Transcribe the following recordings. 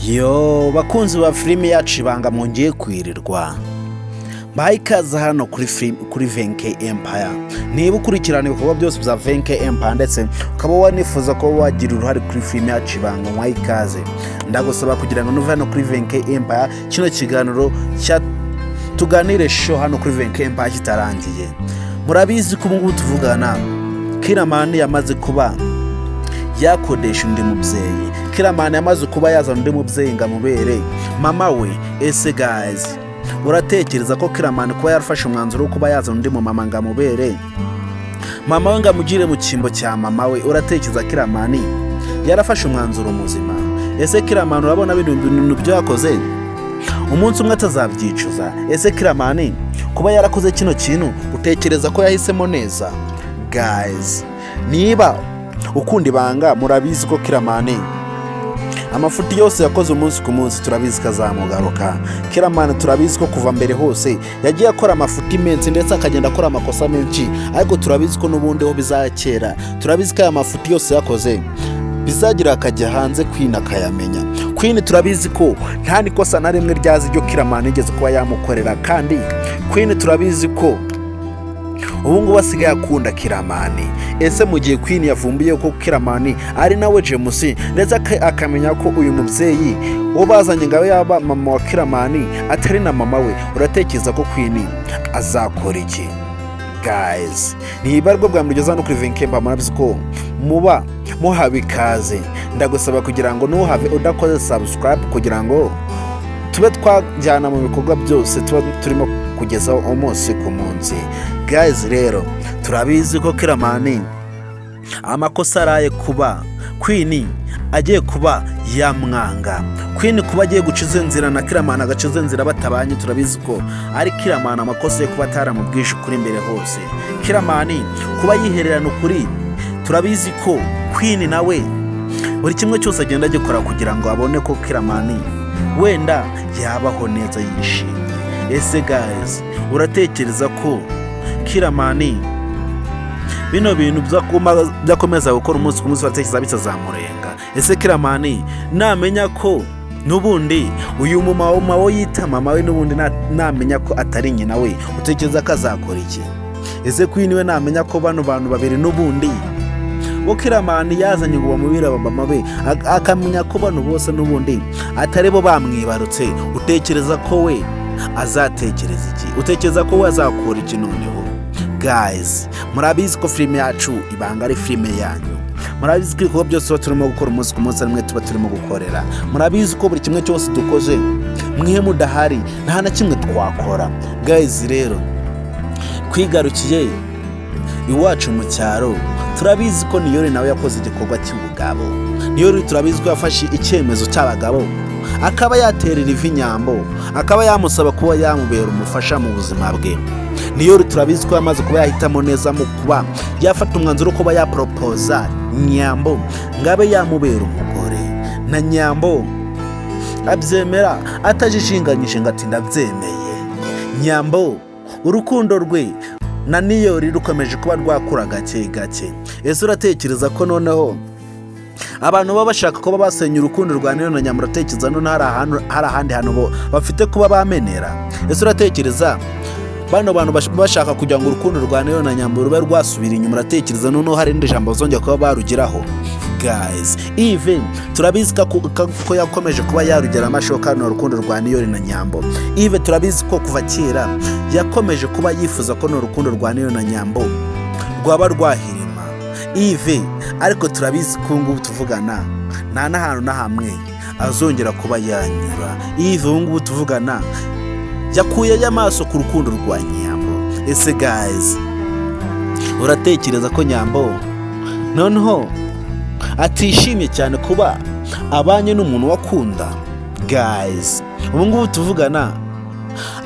Yo bakunzi ba filime yacu Ibanga, mwongeye kwirirwa. Mbahaye ikaze hano kuri film, kuri Venke Empire. Niba ukurikirana ibikorwa byose bya Venke Empire ndetse ukaba wanifuza kuba wagira uruhare kuri filime yacu Ibanga, mwaye ikaze. Ndagusaba kugira ngo nuve hano kuri Venke Empire kino kiganiro cya Tuganire Show hano kuri Venke Empire kitarangiye. Murabizi ko ubu ngubu tuvugana Kiramani yamaze kuba yakodesha undi mubyeyi. Kiramani yamaze kuba yazana undi mubyeyi ngo amubere mama we. Ese guys, uratekereza ko Kiramani kuba yarafashe umwanzuro wo kuba yazana undi mumama ngo amubere mama we, ngo amugire mu cyimbo cya mama we, uratekereza Kiramani yarafashe umwanzuro muzima? Ese Kiramani urabona bino bintu byo yakoze umunsi umwe atazabyicuza? Ese Kiramani kuba yarakoze kino kintu, utekereza ko yahisemo neza? Guys, niba ukunda Ibanga, murabizi ko Kiramani amafuti yose yakoze umunsi ku munsi turabizi ko azamugaruka. Kiramani turabizi ko kuva mbere hose yagiye akora amafuti menshi ndetse akagenda akora amakosa menshi, ariko turabizi ko n'ubundi ho bizakera. Turabizi ko aya mafuti yose yakoze bizagira akajya hanze, Queen akayamenya. Queen turabizi ko nta n'ikosa na rimwe ryazi iryo Kiramani yigeze kuba yamukorera, kandi Queen turabizi ko ubu ngubu asigaye akunda Kiramani. Ese mu gihe Queen yavumbuye ko Kiramani ari nawe James, ndetse akamenya ko uyu mubyeyi uwo bazanye ngo abe yaba mama wa Kiramani atari na mama we, uratekereza ko Queen azakora iki? Guys, niba aribwo bwa mbere ugeze hano kuri Venkemba, murabizi ko muba muhaba ikaze. Ndagusaba kugira ngo ntuhave udakoze subscribe, kugira ngo tube twajyana mu bikorwa byose tuba turimo kugezaho umunsi ku munsi. Guys, rero turabizi ko Kiramani amakosa araye kuba Queen agiye kuba yamwanga. Queen kuba agiye guca izo nzira na Kiramani agaca izo nzira batabanye, turabizi ko ari Kiramani amakosa yo kuba ataramubwije ukuri mbere hose. Kiramani kuba yihererana ukuri, turabizi ko Queen nawe buri kimwe cyose agenda agikora kugira ngo abone ko Kiramani wenda yabaho neza yishimye. Ese guys, uratekereza ko Kiramani bino bintu byakomeza gukora umunsi ku munsi, uratekereza bitazamurenga? Ese Kiramani namenya ko n'ubundi uyu mumama we yita mama we n'ubundi namenya ko atari nyina we, utekereza ko azakora iki? Ese Queen we namenya ko bano bantu babiri n'ubundi bo Kiramani yazanye ngo bamubire abamama be, akamenya ko bano bose n'ubundi atari bo bamwibarutse, utekereza ko we azatekereza iki? Utekereza ko we azakora iki noneho? Guys, murabizi ko filime yacu Ibanga ari filime yanyu. Murabizi ko ibikorwa byose tuba turimo gukora umunsi ku munsi ari mwe tuba turimo gukorera. Murabizi ko buri kimwe cyose dukoze mwe mudahari nta na kimwe twakora. Guys, rero twigarukiye iwacu mu cyaro. Turabizi ko Niyori nawe yakoze igikorwa cy'ubugabo. Niyori turabizi ko yafashe icyemezo cy'abagabo, akaba yaterera ivi Nyambo, akaba yamusaba kuba yamubera umufasha mu buzima bwe. Niyori turabizi ko yamaze kuba yahitamo neza mu kuba yafata umwanzuro wo kuba yaporopoza Nyambo ngo abe yamubera umugore, na Nyambo abyemera atajijinganyije ngo ati: "Ndabyemeye." Nyambo urukundo rwe na Niyori rukomeje kuba rwakura gake gake. Ese uratekereza ko noneho abantu baba bashaka kuba basenya urukundo rwa Niyori na Nyambo, uratekereza noneho hari ahandi hantu bo bafite kuba bamenera? Ese uratekereza bano bantu bashaka kugira ngo urukundo rwa Niyori na Nyambo rube rwasubira inyuma, uratekereza noneho hari irindi jambo bazongera kuba barugeraho? Guys, Yves turabizi ko yakomeje kuba yarugera amashoka runo rukundo rwa Niyori na Nyambo. Yves turabizi ko kuva kera yakomeje kuba yifuza ko runo rukundo rwa Niyori na Nyambo rwaba rwahirima. Yves ariko turabizi ko ngubu tuvugana nta n'ahantu na hamwe azongera kuba yanyura. Yves ubu ngubu tuvugana yakuyeyo amaso ku rukundo rwa Nyambo. Ese guys, uratekereza ko Nyambo noneho atishimye cyane kuba abanye n'umuntu wakunda? Guys, ubu ngubu tuvugana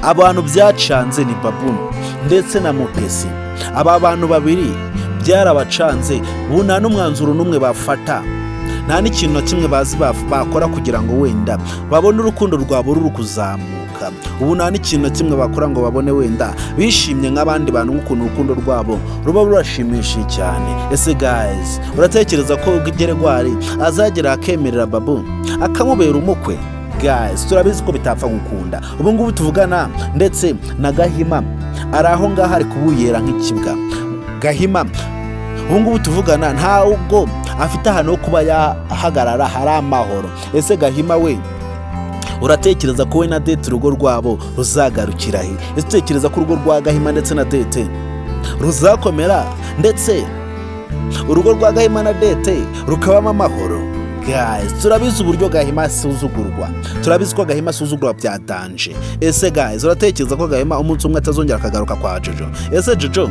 abantu byacanze ni Babu ndetse na Mupesi. Aba bantu babiri byarabacanze, ubu nta n'umwanzuro n'umwe bafata, nta n'ikintu na kimwe bazi bakora kugira ngo wenda babone urukundo rwabo ruri kuzamuka. bishoboka. Ubu nta n'ikintu na kimwe bakora ngo babone wenda bishimye nk'abandi bantu, nk'ukuntu urukundo rwabo ruba rurashimishije cyane. Ese guys, uratekereza ko Geregwari azagera akemerera Babu akamubera umukwe? Guys, turabizi ko bitapfa gukunda. Ubu ngubu tuvugana, ndetse na Gahima ari aho ngaho ari kubuyera nk'ikibwa. Gahima ubu ngubu tuvugana ntabwo afite ahantu ho kuba yahagarara hari amahoro. Ese Gahima we, uratekereza ko we na Dete urugo rwabo ruzagarukira he? Ese utekereza ko urugo rwa Gahima ndetse na Dete ruzakomera, ndetse urugo rwa Gahima na Dete rukabamo amahoro? Guys, turabizi uburyo Gahima asuzugurwa, turabizi ko Gahima asuzugurwa bya danger. Ese guys, uratekereza ko Gahima umunsi umwe atazongera akagaruka kwa Jojo? Ese Jojo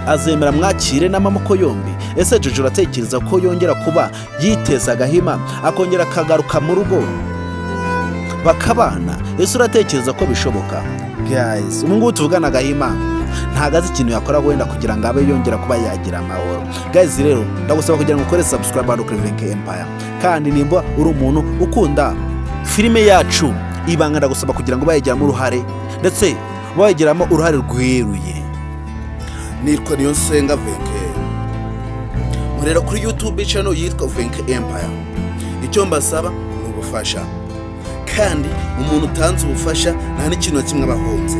azemera mwakire n'amaboko yombi? Ese Jojo uratekereza ko yongera kuba yiteza Gahima akongera akagaruka mu rugo bakabana? Ese uratekereza ko bishoboka? Guys, ubu ngubu tuvugana Gahima ntabwo azi ikintu yakora wenda kugira ngo abe yongera kuba yagira amahoro. Guys, rero ndagusaba kugira ngo ukore subscribe hano kuri Venke Empire. Kandi nimba uri umuntu ukunda filime yacu Ibanga, ndagusaba kugira ngo bayigiramo uruhare, ndetse bayigiramo uruhare rweruye. Nitwa Niyonsenga Venke, nkorera kuri YouTube channel yitwa Venke Empire. Icyo mbasaba ni ubufasha, kandi umuntu utanze ubufasha nta n'ikintu na kimwe aba ahunze.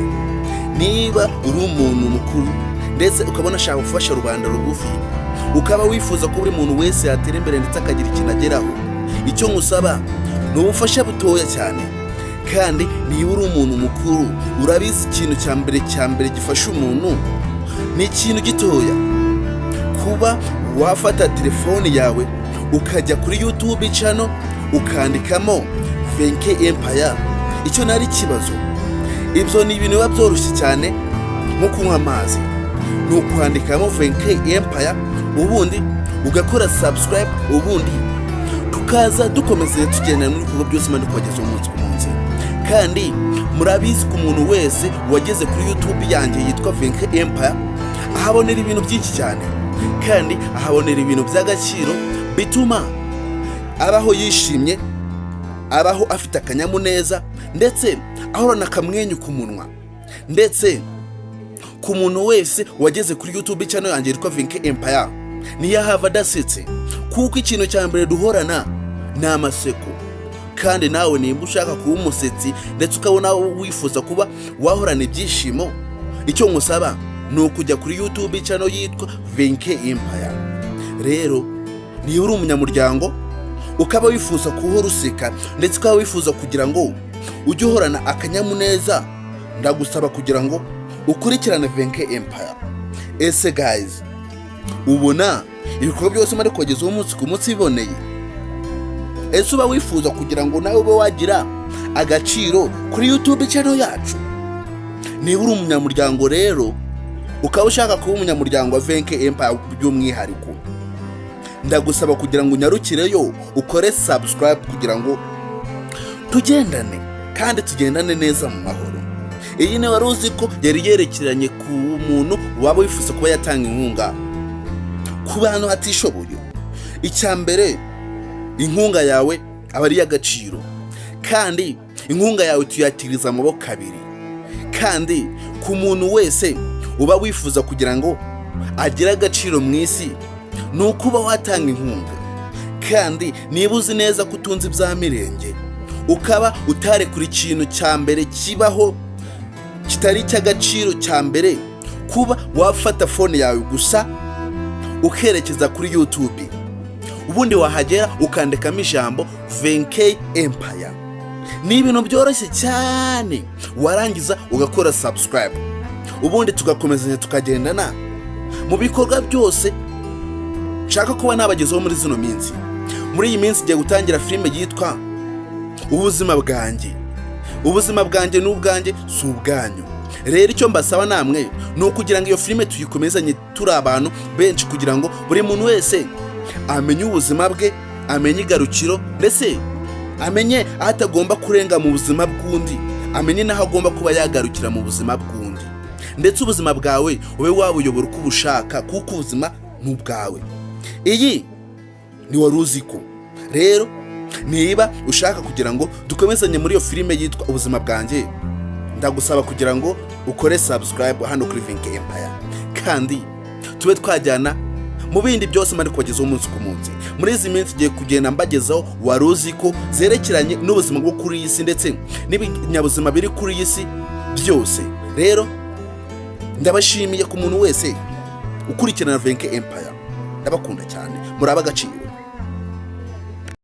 Niba uri umuntu mukuru ndetse ukabona ashaka gufasha rubanda rugufi, ukaba wifuza ko buri muntu wese yatera imbere ndetse akagira ikintu ageraho, icyo nkusaba ni ubufasha butoya cyane. Kandi niba uri umuntu mukuru, urabizi, ikintu cya mbere gifasha umuntu ni ikintu gitoya: kuba wafata telefone yawe ukajya kuri YouTube channel ukandikamo Venke Empire. Icyo nari ikibazo, ibyo ni ibintu biba byoroshye cyane nko kunywa amazi. Ni ukwandikamo Venke Empire, ubundi ugakora subscribe, ubundi tukaza dukomeza tugendana n'ibikorwa byose Imana kubagezaho umunsi ku munsi. Kandi murabizi ko umuntu wese wageze kuri YouTube yanjye yitwa Venke Empire ahabonera ibintu byinshi cyane, kandi ahabonera ibintu by'agaciro bituma abaho yishimye, abaho afite akanyamuneza, ndetse ahorana akamwenyu ku munwa. Ndetse ku muntu wese wageze kuri YouTube channel yanjye yitwa Venke Empire ntiyahava adasetse, kuko ikintu cya mbere duhorana ni amaseko. Kandi nawe nimba ushaka kuba umusetsi ndetse ukabona wifuza kuba wahorana ibyishimo, icyo nkusaba ni ukujya kuri YouTube channel yitwa Venke Empire. Rero niba uri umunyamuryango, ukaba wifuza guhora useka, ndetse ukaba wifuza kugira ngo ujye uhorana akanyamuneza, ndagusaba kugira ngo ukurikirane Venke Empire. Ese guys, ubona ibikorwa byose muri kubagezaho umunsi ku munsi biboneye? Ese uba wifuza kugira ngo nawe ube wagira agaciro kuri YouTube channel yacu? Niba uri umunyamuryango rero, ukaba ushaka kuba umunyamuryango wa Venke Empire by'umwihariko, ndagusaba kugira ngo unyarukireyo ukore subscribe kugira ngo tugendane, kandi tugendane neza mu mahoro. Iyi ni wari uzi ko yari yerekeranye ku muntu waba wifuza kuba yatanga inkunga ku bantu batishoboye. Icya mbere, inkunga yawe aba ari iy'agaciro, kandi inkunga yawe tuyakiriza amaboko abiri. Kandi ku muntu wese uba wifuza kugira ngo agire agaciro mu isi, ni ukuba watanga inkunga. Kandi niba uzi neza ko utunze ibya mirenge, ukaba utarekura ikintu cya mbere kibaho kitari icy'agaciro cya mbere, kuba wafata phone yawe gusa ukerekeza kuri YouTube, ubundi wahagera ukandikamo ijambo Venke Empire, ni ibintu byoroshye cyane. Warangiza ugakora subscribe, ubundi tugakomezanya tukagendana mu bikorwa byose nshaka kuba nabagezeho muri zino minsi. Muri iyi minsi igiye gutangira filime yitwa Ubuzima Bwanjye. Ubuzima bwanjye ni ubwanjye, si ubwanyu. Rero icyo mbasaba namwe ni ukugira ngo iyo filime tuyikomezanye turi abantu benshi, kugira ngo buri muntu wese amenye ubuzima bwe, amenye igarukiro, ndetse amenye aho atagomba kurenga mu buzima bw'undi, amenye n'aho agomba kuba yagarukira mu buzima bw'undi. Ndetse ubuzima bwawe ube wabuyobora uko ubushaka, kuko ubuzima ni ubwawe. Iyi ni wari uzi ko rero niba ushaka kugira ngo dukomezanye muri iyo filime yitwa Ubuzima Bwanjye. Ndagusaba kugira ngo ukore subscribe hano kuri Venke Empire, kandi tube twajyana mu bindi byose mari kubagezaho umunsi ku munsi. Muri izi minsi igiye kugenda mbagezaho wari uzi ko zerekeranye n'ubuzima bwo kuri iyi si ndetse n'ibinyabuzima biri kuri iyi si byose. Rero ndabashimiye ku muntu wese ukurikirana Venke Empire, ndabakunda cyane, muri ab'agaciro.